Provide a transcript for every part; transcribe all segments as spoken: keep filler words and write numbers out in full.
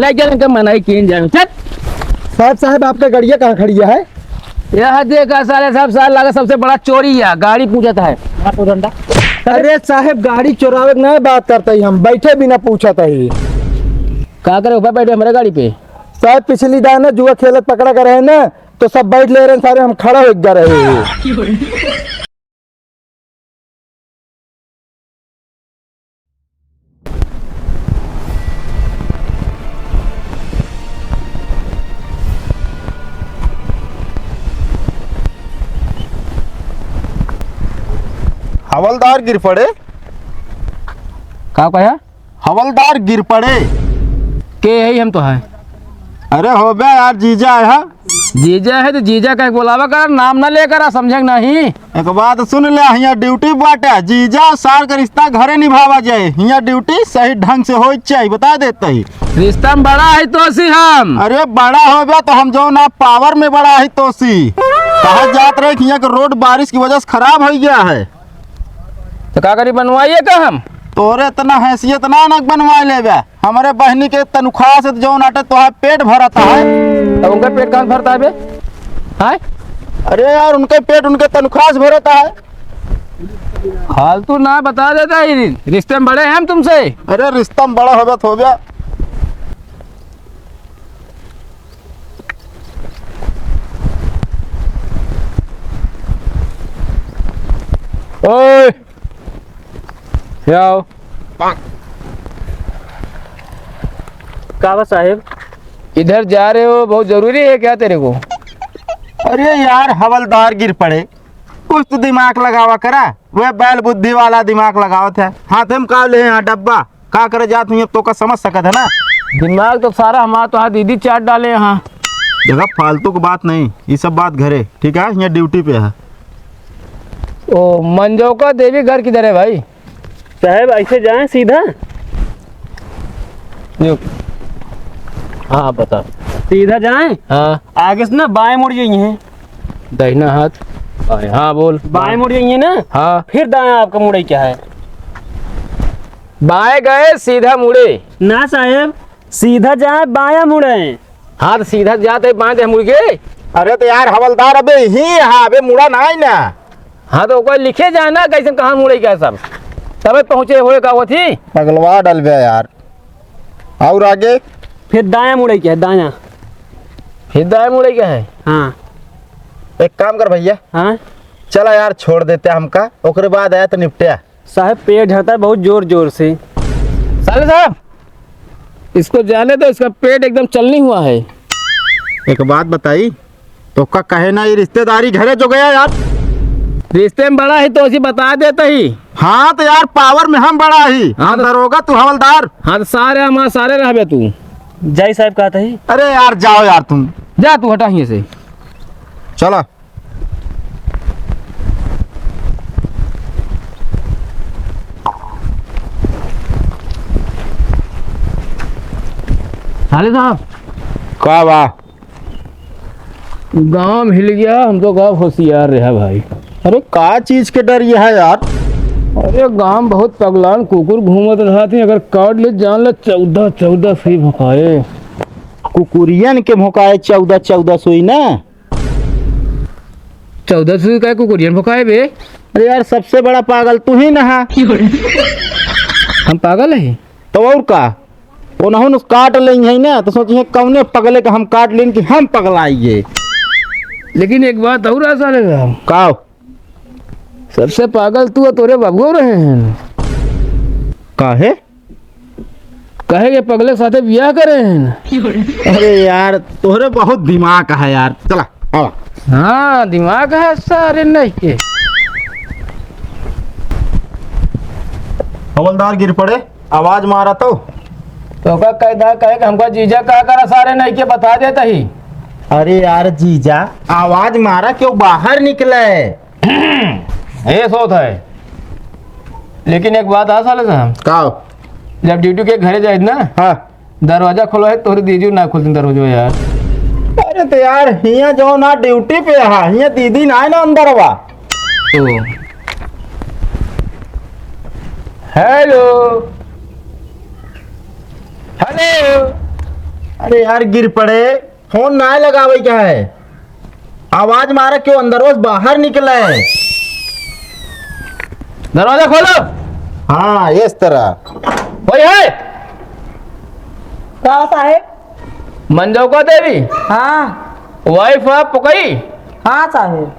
लाइक जाने का मनाई कीन जाए। चल। साहब, साहब, आपका गड़िया कहाँ खड़ी है? यह देखा साले साहब, साल लागा सबसे बड़ा चोरी है, गाड़ी पूछत है। अरे साहब, गाड़ी चोरावे के ना बात करते ही, हम बैठे बिना पूछत ही। का करे ऊपर बैठे हमारे गाड़ी पे? साहब, पिछली दान ना जुआ खेलत पकड़ा करे है ना, तो सब बैठ ले रहे हैं सारे, हम खड़ा हो गए रहे। हवलदार गिर पड़े। का कहा? हवलदार गिर पड़े। के है हम तो है। अरे हो बे यार, जीजा है। जीजा है तो जीजा का बोलावा कर, नाम ना लेकर आ, समझे कि नहीं? एक बात सुन ले, हियाँ ड्यूटी बाटे, जीजा और सार का रिश्ता घरे निभावा जाए। हियाँ ड्यूटी सही ढंग से होई चाहिए, बता देते ही। रिश्ता में बड़ा है तोसी हम। अरे बड़ा होबे तो हम जो ना पावर में बड़ा है तोसी। कहा जात रहे कि हियाँ के रोड बारिश की वजह से खराब हो गया है। तो का करी, बनवाइए का हम? तोरे इतना हैसियत ना, ना बनवा लेबे। हमरे बहिनी के तनख्वाह से जौन आटे तोहार पेट भरत है। अब उनका पेट कहाँ भरता है बे? हैं? अरे यार, उनके पेट उनके तनख्वाह से भरत है। फालतू ना बता देता ही, रिश्ते में बड़े हैं हम तुमसे। अरे रिश्ता में बड़ा होबे तो होबे। ओए, क्या हो? का बा साहेब? इधर जा रहे हो, बहुत जरूरी है क्या तेरे को? अरे यार, हवलदार गिर पड़े, कुछ तो दिमाग लगावा करा। वह बैल बुद्धि वाला दिमाग लगावत है। हाथ में का ले यहाँ डब्बा, का करे जात हुई, अब तो का समझ सकत है ना। दिमाग तो सारा हमारा तो हाथ दीदी चाट डाले यहाँ। देखा, फालतू की बात नहीं, ये सब बात घरे, ठीक है, यहाँ ड्यूटी पे है। ओ, मंजोका देवी घर किधर है भाई? साहब, ऐसे जाएं सीधा। रुक। हाँ, बता। सीधा जाएं। हाँ। आगे से ना बाएं मुड़ जाइए। दाहिना हाथ, बाएं। हाँ, बोल। बाएं मुड़ जाइए ना। हाँ। फिर दायां आपका मुड़े क्या है? बाएं गए, सीधा मुड़े। ना साहेब, सीधा जाए, बायां मुड़े। हाँ, तो सीधा जाते, बाएं दे मुड़ गए। अरे तो यार हवलदार, अबे ही, हाँ, अबे मुड़ा ना है ना। हाँ, तो ओकर लिखे जाए ना, कैसे कहाँ मुड़े क्या सब, तबे पहुँचे होए का वो थी। पगलवा डलबे यार। और आगे? फिर दायां मुड़े क्या है, दायां। फिर दायां मुड़े क्या है? हाँ। एक काम कर भैया। हाँ? चला यार, छोड़ देते हमका, ओकरे बाद आया तो निपटे। साहब, पेट झड़ता है बहुत जोर जोर से। साले साहब, इसको जाने दो, इसका पेट एकदम चलनी हुआ है। एक बात बताई, तो का कहे ना, ये रिश्तेदारी घरे जो गया यार। रिश्ते में बड़ा है तो उसी बता देता ही। हाँ, तो यार पावर में हम बड़ा ही। हाँ, हम तो दरोगा, तू हवलदार। हाँ, तो सारे हमारे सारे रहबे तू। जाई साहब कहता ही। अरे यार, जाओ यार तुम। जा तू, हटा यहीं से। चला। साले साहब। का बा? गांव हिल गया, हम तो गांव होशियार रहा भाई। अरे का चीज के डर ये है यार? अरे गांव बहुत पगलान कुकुर घूमत रहा थी, अगर काट ले जान ले चौदह चौदह सुई भोंकाए। कुकुरियन के भोंकाए चौदह चौदह सुई ना? चौदह सुई का कुकुरियन भोंकाए बे? अरे यार, सबसे बड़ा पागल तू ही ना है। हम पागल है? तो और का? ओनहु न काट लेई है ना, तो सोची है कौने पगले का हम काट लेन कि हम पगलाइए। लेकिन एक बात और आ साले साहब। का? सबसे पागल तू और तोरे बाबू रहे हैं। काहे? कहे के पगले के साथे बियाह करे हैं। अरे यार, तोहरे बहुत दिमाग है यार। चला, आवा। हाँ, दिमाग है सारे नहीं के। हवलदार गिर पड़े, आवाज मारा तो। तो का कह दा, कहे कि हमका जीजा का करा सारे नहीं के बता देता ही। अरे यार जीजा, आवाज मारा, क्यों बाहर निकले? ये सोच है। लेकिन एक बात आ साले साहब। का? जब ड्यूटी के घरे जाए ना, हाँ। दरवाजा खोलो है, तोहरी दीदी ना खोलती दरवाजा यार। अरे तो यार, हियाँ जो ना ड्यूटी पे है, हियाँ दीदी ना है ना अंदर बा। ओ। हेलो। हेलो। अरे यार, गिर पड़े, फोन नाय लगावे का है। आवाज मारा, क्यों अंदर से बाहर निकले। दरवाजा खोलो। हाँ, इस तरह। कोई है? का साहेब? मंजौका देवी? हाँ। Wife आप पकई? हाँ साहेब।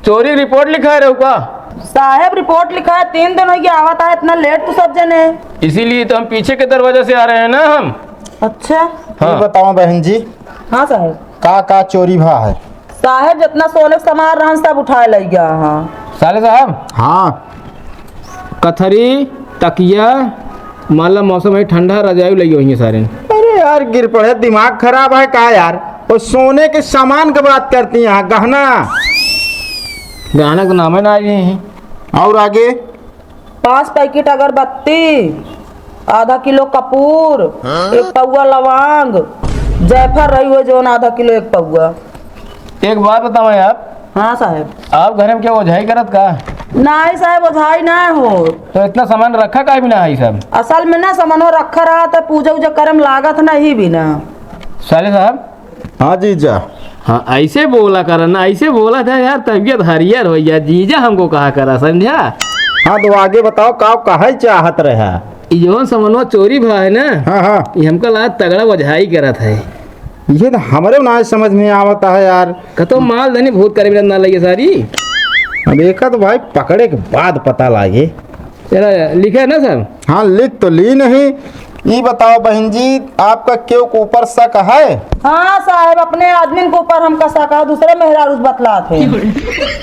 चोरी रिपोर्ट लिखाए रहो का? साहेब, रिपोर्ट लिखाए तीन दिन होइ गया, आवत है इतना लेट तू सब जने। इसीलिए तो हम पीछे के दरवाजा से आ रहे हैं ना हम। अच्छा। हाँ। ये बताओ बहन जी। हाँ साहेब। का का चोरी भा है? साहेब, जितना सोने के सामान रहन सब उठाए लइ गया। हाँ। साले साहब। हाँ। कथरी, तकिया, मान ला मौसम है ठंडा, रजाई लगी हुई है सारे। अरे यार, गिर पड़े, दिमाग खराब है का यार? वो सोने के सामान की बात करती हैं, गहना। गहना का नाम है ना, ये है। और आगे? पाँच पैकेट अगरबत्ती, आधा किलो कपूर, हाँ? एक पौवा लवांग, जायफल रही हुए जौन आधा किलो एक पौवा। एक बात बताओ आप। हाँ साहेब। आप घर में क्या ओझाई करत का? नाहीं साहेब, ओझाई ना हो। तो इतना सामान रखा काहे बिना है सब? असल में ना सामानो रखा रहा तो पूजा उजा करे में लागत नहीं बिना। साले साहब। हाँ जीजा। हाँ, ऐसे बोला कर ना, ऐसे बोला था यार, तबीयत हरियर हो गया। जीजा हमको कहा करा, समझा? हाँ, तो आगे बताओ, का कहे चाहत रहा? ई जौन समनवा चोरी भा है ना, हाँ, हाँ। ई हमका ला तगड़ा ओझाई करत है। ये तो हमरे ना समझ में आवता है यार। कतो माल धनी भूत करे बिना ना लगे सारी। अब एका तो भाई पकड़े के बाद पता लागे। चला, लिखे ना सब? हाँ, लिख तो ली नहीं। ई बताओ बहन जी, आपका केहू के ऊपर शक है? हाँ साहेब, अपने आदमी के ऊपर हमका शक है, दूसरे मेहरारू से बतलात है।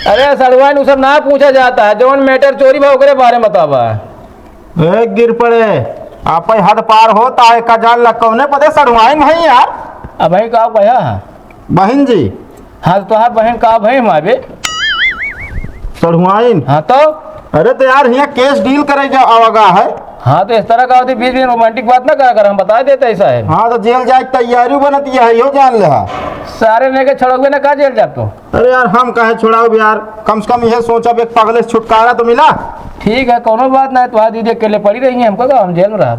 अरे सड़ुआइन, उ सब ना पूछा जाता है, जौन matter चोरी भा ओकरे बारे में बतावा। ए, गिर पड़े, आप ही हद पार होता है, का जान ला कौने पदे सड़ुआइन है यार। अब भाई का कहा है? बहन जी। हाँ, तो तोहार बहन का भाई हमारे? सड़ुआइन। हाँ तो? अरे तो यार, हियाँ case deal करे जा आवागा है। हाँ, तो इस तरह का होती, बीच में romantic बात ना करा कर, हम बता देते ऐसा है। हाँ, तो जेल जाए के तैयारी बनत यह है, यो जान ले हा। सारे लेके छोड़ोगे ना, का जेल जाब तो? अरे यार, हम काहे छोड़ाउब यार, कम से कम यह सोचब एक पगले से छुटकारा तो मिला। ठीक है, कौनो बात ना है, तुम्हारी दीदी अकेले पड़ी रही है, हमको तो हम जेल में रहा।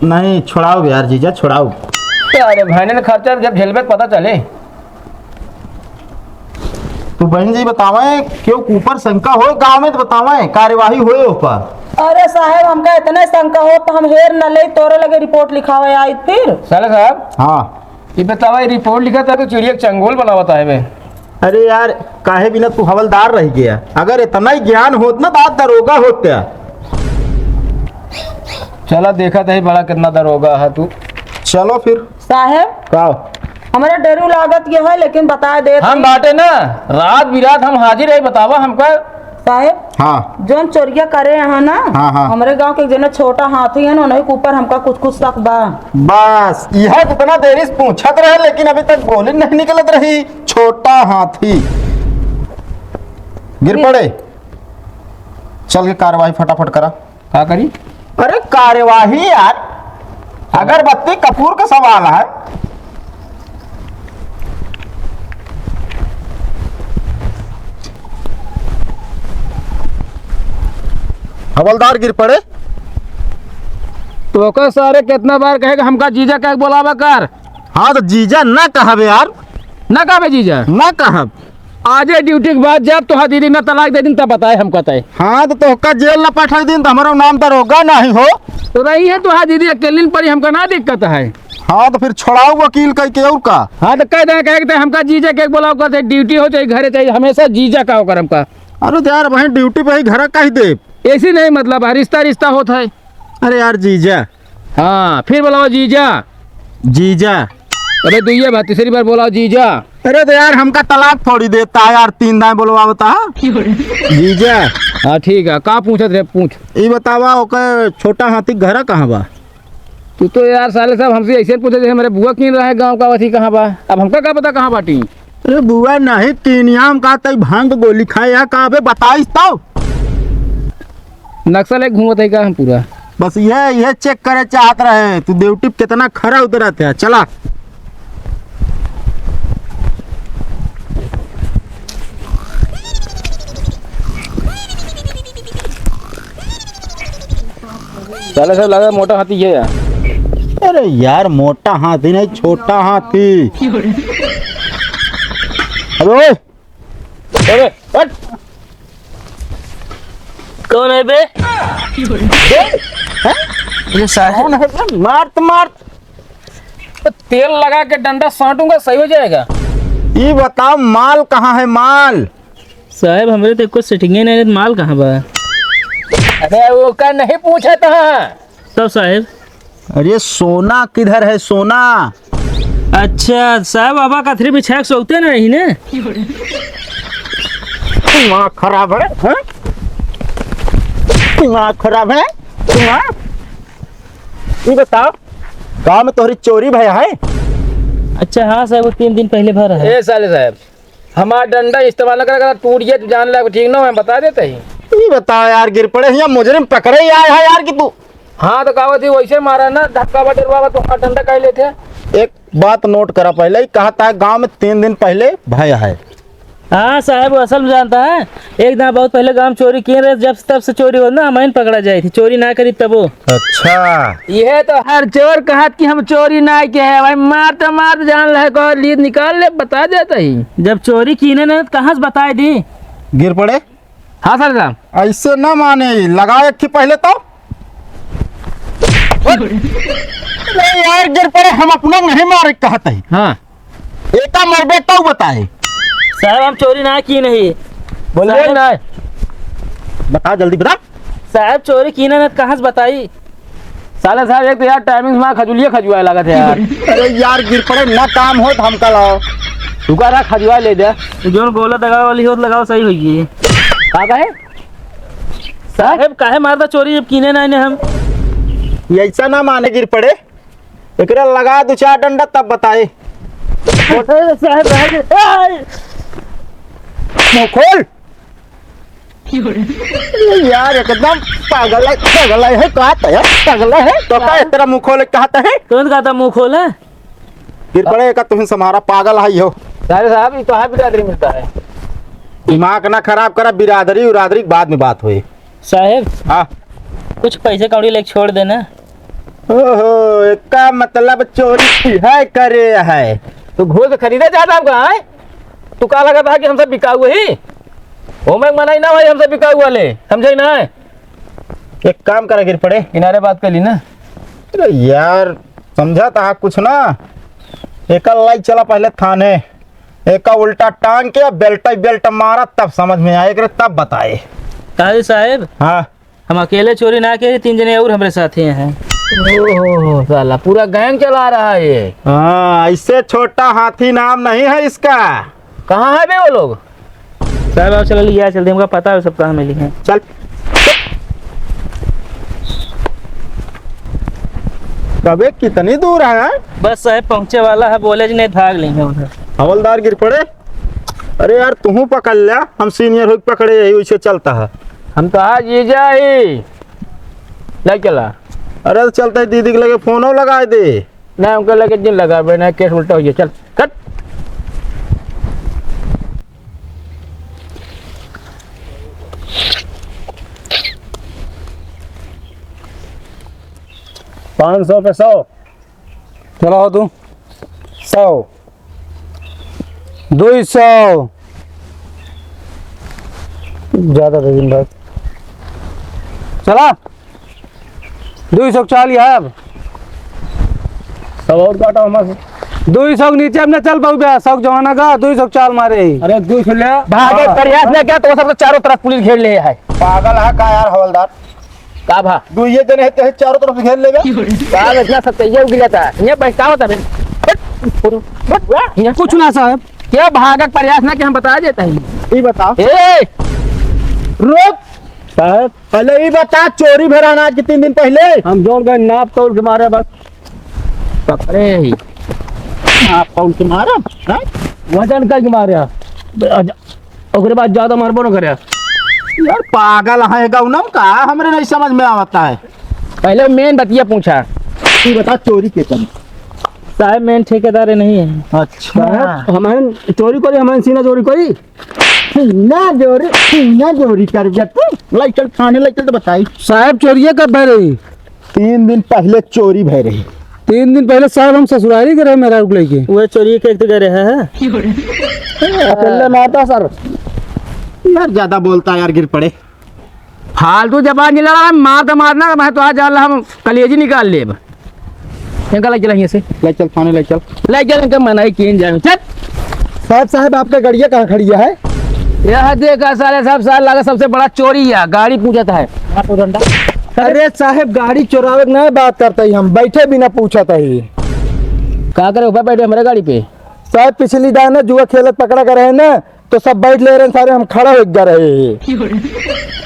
नहीं, छोड़ाउब यार जीजा, छोड़ाउब। अरे भाई ने खर्चा जब झेलबे तो पता चले। तो बहन जी बतावे, क्यों ऊपर शंका हो गाँव में तो बतावे, कार्यवाही होए ऊपर। अरे साहेब, हमका इतने शंका हो तो हम हेर न ले, तोरे लगे रिपोर्ट लिखावे आई फिर। साले साहब। हाँ। ये बतावा, ये रिपोर्ट लिखा था तो चिड़िया के चंगोल बनावत है बे। अरे यार, काहे बिना तू हवलदार रह गया? अगर इतना ही ज्ञान होत ना, तो आज दरोगा होत क्या? चला देखा था, बड़ा कितना दरोगा है तू। चलो फिर। साहेब, का? हमरा डेरू लागत ये है, लेकिन बता दे हम तनी। बाटे ना, रात बिरात हम हाजिर है, बतावा हमका। साहेब, हाँ। जौन चोरिया करे हैं ना, हाँ, हाँ। हमरे गांव के एक जना छोटा हाथी है ना, उन्हीं के ऊपर हमका कुछ कुछ शक बा। बस, यह कितना देरी से पूछत रहे, लेकिन अभी तक बोली नहीं निकलत रही। छोटा हाथी। गिर गिर- पड़े। चल के कार्रवाई फटाफट करा। का करी? अरे कार्यवाही यार, अगरबत्ती कपूर का सवाल है। हवलदार गिर पड़े। तो ओकर सारे कितना बार कहे कि हमका जीजा कह के बोलावा कर। हाँ तो जीजा ना कहबे यार। ना कहबे जीजा? ना कहब। आजे ड्यूटी के बाद जब तोहार दीदी ना तलाक दे दिन तब बताए हमका तय। हाँ, तो तोहका जेल ना पठाई दिन तो हमारा नाम दरोगा नहीं हो। तो रही है तोहार दीदी अकेले पड़ी, हमका ना दिक्कत है। हाँ, तो फिर छोड़ाओ वकील कह के और का? हाँ, तो कह दे, कहे के हमका जीजा के बोलाओ, कहते ड्यूटी हो चाहे घरे, चाहे हमेशा जीजा का होकर हमका। अरे तो यार, वहीं ड्यूटी पे ही घर का ही दे। ऐसी नहीं मतलब है, रिश्ता रिश्ता होता है। अरे यार जीजा। हाँ, फिर बोलाओ जीजा। जीजा। अबे दुइये बार, तीसरी बार बोलाओ जीजा। अरे तो यार, हमका तलाक थोड़ी देता है यार, तीन दाएं बोलवावता है। जीजा। हाँ ठीक है, का पूछत रहे, पूछ। ई बतावा, ओकर छोटा हाथी घर कहाँ बा? तू तो यार साले साहब हमसे ऐसे पूछे जैसे हमारे बुआ कीन रहा है गाँव का, वथी कहाँ बा? अब हमका का पता कहाँ बाटी? अरे बुआ नहीं, कीनियाम का तई भांग गोली खाए या का बे, बताइस तो। नक्सल एक घूमत है का हम पूरा? बस यह, यह चेक करे चाहत रहे, तू ड्यूटी पे कितना खरा उतरत है। चला। साले साहब लगा मोटा हाथी है यार। अरे यार, मोटा हाथी नहीं, छोटा हाथी। अरे, अरे, हट। कौन है बे? हैं? अरे साहब। कौन है बे? मार तो मार। तो तेल लगा के डंडा साटूंगा, सही हो जाएगा। ये बताओ, माल कहाँ है, माल? साहब, हमरे तो कुछ सेटिंगे नहीं, माल कहाँ बा? अरे, वो का नहीं पूछा था। तब साहेब? अरे सोना किधर है, सोना? अच्छा साहेब, बाबा कथरी बिछा के सोते नहीं ने। दिमाग खराब है, हैं? दिमाग खराब है, दिमाग। ये बताओ, गाँव में तोहरी चोरी भया है? अच्छा हाँ साहेब, वो तीन दिन पहले भरा है। ए साले साहेब, हमार डंडा इस्तेमाल न करा, करा टूट गया, तू जान ले, ठीक ना हो, हम बता देते ही। ये बताओ यार, गिर पड़े हैं, मुजरिम पकड़े ही आए हैं यार कि तू। हाँ, तो कहावत ही वैसे मारा ना, धक्का बा, डरवा बा, तो हमार डंडा काहे लेते हैं? एक बात नोट करा, पहले ही कहा था, गांव में तीन दिन पहले भय है। हाँ साहब, वो असल में जानता है, एक दिन बहुत पहले गांव में चोरी किए रहे, जब तब से चोरी हो ना, हम पकड़ा जाए थी, चोरी ना करी तबो। अच्छा। यह तो हर चोर कहत कि हम चोरी ना किए हैं भाई, मार तो मार, जान ले, कहो लीद निकाल ले, बता देता ही। जब चोरी कीने ना, तो कहाँ से बताए दी? गिर पड़े। हाँ सर साहब। ऐसे ना माने, लगा एक थी पहले तो। अरे यार, गिर पड़े, हम अपना नहीं मारे कहत ही। हाँ। एका मरबे तो बताए। साहब, हम चोरी ना की नहीं। बोलिए साहब। ना। बता, जल्दी बता। साहब, चोरी की ना, ना, कहाँ से बताई? साले साहब, एक तो यार टाइमिंग से वहाँ खजुलिया खजुआए लागत है यार। अरे यार, गिर पड़े ना, काम होत हमका लाओ। रुका रहा, खजुआ ले दे। जौन गोला दगावे वाली होत लगाओ, सही होई। का कहे? साहब, काहे मारता चोरी जब कीने ना आने हम? ये ऐसा ना माने, गिर पड़े। एकरा लगा दो चार डंडा तब बताए। साहब, साहब, ए! मुंह खोल। यार, एकदम पागल है, पागल है, का तो है, पागल है, तो का इस तरह मुंह खोले कहता है? कौन कहता मुंह खोले? गिर पड़े का तुम समारा पागल है हो। अरे साहब, ये तो है बिरादरी मिलता है। दिमाग ना खराब करा, बिरादरी उरादरी के बाद में बात होई। साहेब, हाँ। कुछ पैसे कौड़ी लेके छोड़ देना। ओहो, एका मतलब चोरी है करे है। तो घोल के खरीदा जाता आपका, हैं? तू का लगता है कि हम सब बिकाऊ ही? ओमे मनाई ना भाई, हम सब बिकाऊ वाले, समझे ना? एक काम करा, गिर पड़े। किनारे बात कर ली ना। अरे यार, समझा था कुछ ना। एका लाई चला पहले थाने, एका उल्टा टांग के बेल्टा बेल्टा मारा, तब समझ में आए, एकरे तब बताए। काजी साहेब, हाँ। हम अकेले चोरी ना किए, तीन जने और हमरे साथे हैं। ओहो, साला पूरा गैंग चला रहा है ये। हाँ, इससे छोटा हाथी नाम नहीं है इसका। कहाँ है बे वो लोग? साहब, आओ, चल लिया, चल दे, हमका पता है सब कहाँ मिली हैं। चल। अबे, कितनी दूर है, हैं? बस साहब, पहुँचे वाला है, बोले जी नहीं, भाग लेंगे उधर। हवलदार गिर पड़े। अरे यार, तुहू पकड़ ल्या, हम सीनियर होके पकड़े, यही वैसे चलता है। हम तो आज ये जाई। ले चला। अरे, तो चलते ही दीदी के लगे फोनो लगाए दे। ना, उनके लगे जिन लगावे, ना केस उल्टा हो जाए। चल, कट। पाँच सौ पे सौ। चला हो तू। सौ। दुई सौ। ज्यादा दे दिन भाई। चला। दुई सौ चालीस है अब। सब और काटा हमारे। दुई सौ के नीचे अब ना चल पाऊ बे, सौ जमाना का, दुई सौ चाल मारे ही। अरे, दुई सौ ले। भागे हाँ। प्रयास ना किया तो वो सब तो चारों तरफ पुलिस घेर ले है। पागल है का यार हवलदार? का भा? दुइये जने हैं, तेहे चारों तरफ से घेर लेबे। का इतना सत्ता ये उगिला था? ये बहकावत है बे। हट, हट, हट, ये कुछ ना साहब। क्या भागक प्रयास ना कि हम बता देता ही। ई बताओ। ए! रुक। साहब। पहले ई बता, चोरी भरा अनाज के तीन दिन पहले? हम जोन गए नाप तौल के मारे बस। पकड़े ही। नाप तौल के मारा? हैं? वजन करके मारे। अच्छा। ओकरे बाद ज्यादा मारबो न करे। यार पागल है गौनम का, हमरे नहीं समझ में आवता है। पहले मेन बतिया पूछा। तू बता चोरी के करी? साहब मेन ठेकेदार नहीं है। अच्छा। साहब, हमहन चोरी करी, हमहन सीना चोरी करी। सीना चोरी, सीना चोरी कर जब तू। लाई चल थाने लाई चल तो बताई। साहब चोरिये कब भय रही? तीन दिन पहले चोरी भय रही। तीन दिन पहले साहब हम ससुरारी गए रहे मेहरारू के लेके। वह चोरी के एक तो गए रहे हैं। अकेले मारता सर। यार ज्यादा बोलता है यार, गिर पड़े। फालतू जबान नहीं लड़ा, मार तो मारना, मैं तो आज जान ला हम कलेजी निकाल लेब। इनका ले चल यहाँ से। ले चल थाने, ले चल। ले चल, इनका मनाई किन जाए। चल। साहब, साहब, आपका गड़िया कहाँ खड़ी है? यह देखा साले साहब, साल लगा सबसे बड़ा चोरी है, गाड़ी पूछत है। अरे साहब, गाड़ी चोरावे के नहीं बात करते ही हम, बैठे बिना पूछत ही। का करे ऊपर बैठे हमारे गाड़ी पे? साहब, पिछली दान ना जुआ खेलत पकड़ा कर रहे ना, तो सब बैठ ले रहे सारे, हम खड़ा हो जा रहे हैं।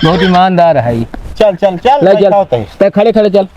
बहुत ईमानदार है। चल, चल, चल, ले चल। बैठा होता है। ते खड़े खड़े चल।